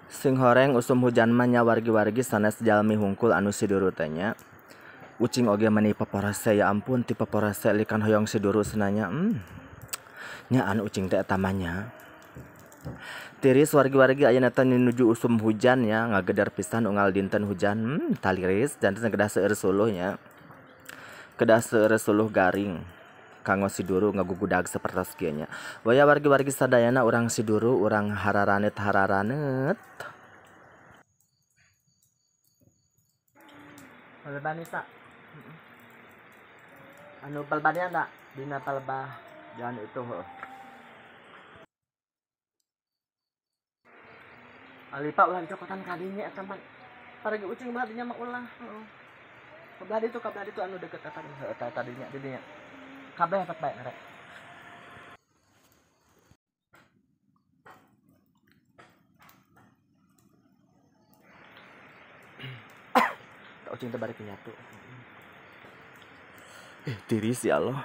Sing horeng usum hujan mah nya wargi-wargi sanes jalmi hungkul anu siduru teh nya. Ucing oge meni paporese ya ampun ti paporese likan hoyong siduru cenah nya. Nya anu ucing teh eta mah nya. Tiris wargi-wargi ayeuna teh nuju usum hujan nya ngageder pisan unggal dinten hujan. Taliris janten kedah seueur suluh nya. Kedah seueur suluh garing kanggo siduru ngagugudag sapertos kieu nya. Waya wargi-wargi sadayana urang siduru urang hararanet-hararanet. Palebah Nisa. Anu palebahnya enggak? Dina palebah jangan itu heuh. Alipa ulah dicokotan ka dinya eta mah. Paragi ucing mah dinya mah ulah heuh. Kabelah ditu anu deket eta heuh eta tadinya di dinya. Kabeh eta bae rek. Ucing teh bari nyatu. Tiris ya Allah.